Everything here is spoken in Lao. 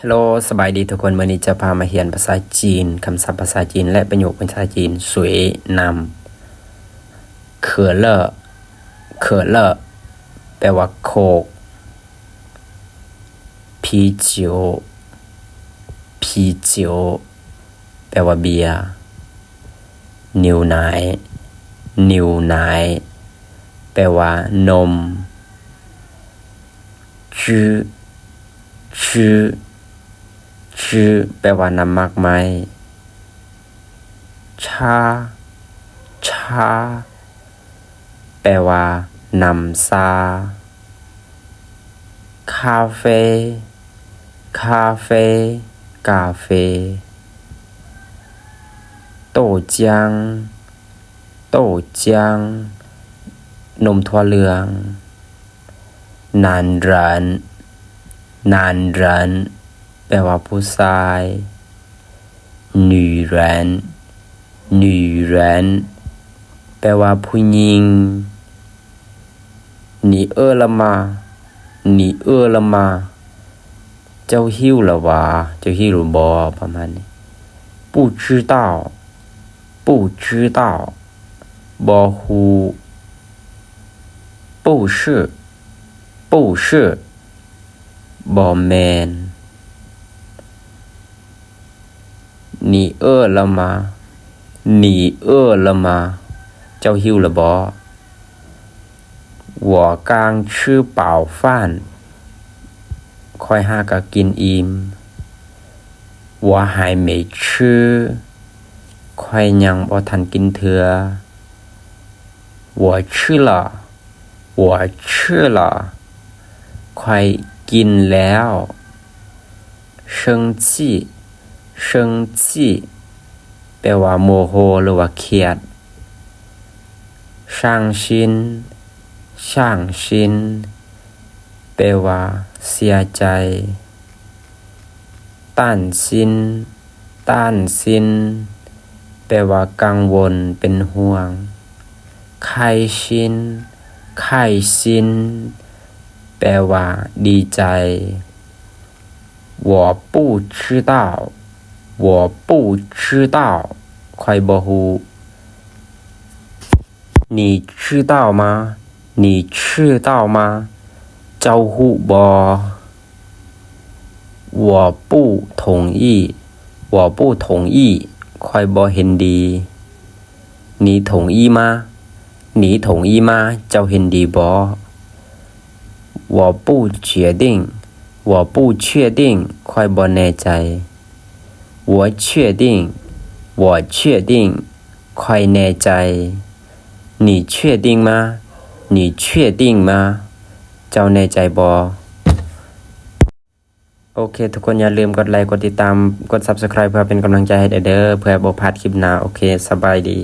Hello ສະບາຍດີທຸກຄົນ, ມື້ນີ້ຈະພາມາຮຽນພາສາຈີນ, ຄຳສັບພາສາຈີນ ແລະ ປະໂຫຍກພາສາຈີນ. ສວຍນຳ ເຂີເລີ ເຂີເລີ ແປວ່າໂຄກ, ຜີຈິວ ຜີຈິວ ແປວ່າເບຍ, ນິວນາຍ ນິວນາຍ ແປວ່ານົມ, ຈື ຈື່ ຈື່ ແປວ່ານ້ຳໝາກໄມ້, ຊາ ຊາ ແປວ່ານ້ຳຊາ, ຄາເຟ ຄາເຟ ກາເຟ, ໂຕຈຽງ ໂຕຈຽງ ນົມຖົ່ວເຫຼືອງ, ນານເຣິນ ນານເຣິນ ແປວ່າຜູ້ຊາຍ, ໜີເຣິນ ໜີເຣິນ ແປວ່າຜູ້ຍິງ, ໜີເອີລະມາ ໜີເອີລະມາ ເຈົ້າຫິວລະຫວາ ເຈົ້າຫິວລະບໍ ປະມານນີ້. ປູ້ຈືເຕົ້າ ປູ້ຈືເຕົ້າ ບໍ່ຮູ້, ປູ້ຊື່ ປູ້ຊື່ ບໍ່ແມ່ນ, ໜີເອີລະມາ ໜີເອີລະມາ ເຈົ້າຫິວລະບໍ? 我刚吃饱饭 ຂ້ອຍຫາກະກິນອີ່ມ, 我还没吃 ຂ້ອຍຍັງບໍ່ທັນກິນເທື່ອ, 我吃了 我吃了 ຂ້ອຍກິນແລ້ວ, 生气 生气 ແປວ່າໂມໂຫ ຫຼືວ່າຄຽດ, 伤心 伤心 ແປວ່າເສຍໃຈ, 担心 担心 ແປວ່າກັງວົນເປັນຫ່ວງ, 开心 开心 ແປວ່າດີໃຈ, 我不知道 我不知道 ຂ້ອຍບໍ່ຮູ້, 你知道吗 你知道吗 ເຈົ້າຮູ້ບໍ່? 我不同意 我不同意 ຂ້ອຍບໍ່ເຫັນດີ, 你同意吗 你同意吗 ເຈົ້າເຫັນດີບໍ່? 我不确定 我不确定 ຂ້ອຍບໍ່ແນ່ໃຈ, 我确定 我确定 ຂ້ອຍແນ່ໃຈ, 你确定吗 你确定吗 ເຈົ້າແນ່ໃຈບໍ່? ໂອເຄ ທຸກຄົນຢ່າລືມກົດໄລ ກົດຕິດຕາມ ກົດ Subscribe ເພື່ອເປັນກຳລັງໃຈໃຫ້ແດ່ເດີ ເພື່ອບໍ່ພາດຄລິບໜ້າ. ໂອເຄ ສະບາຍດີ.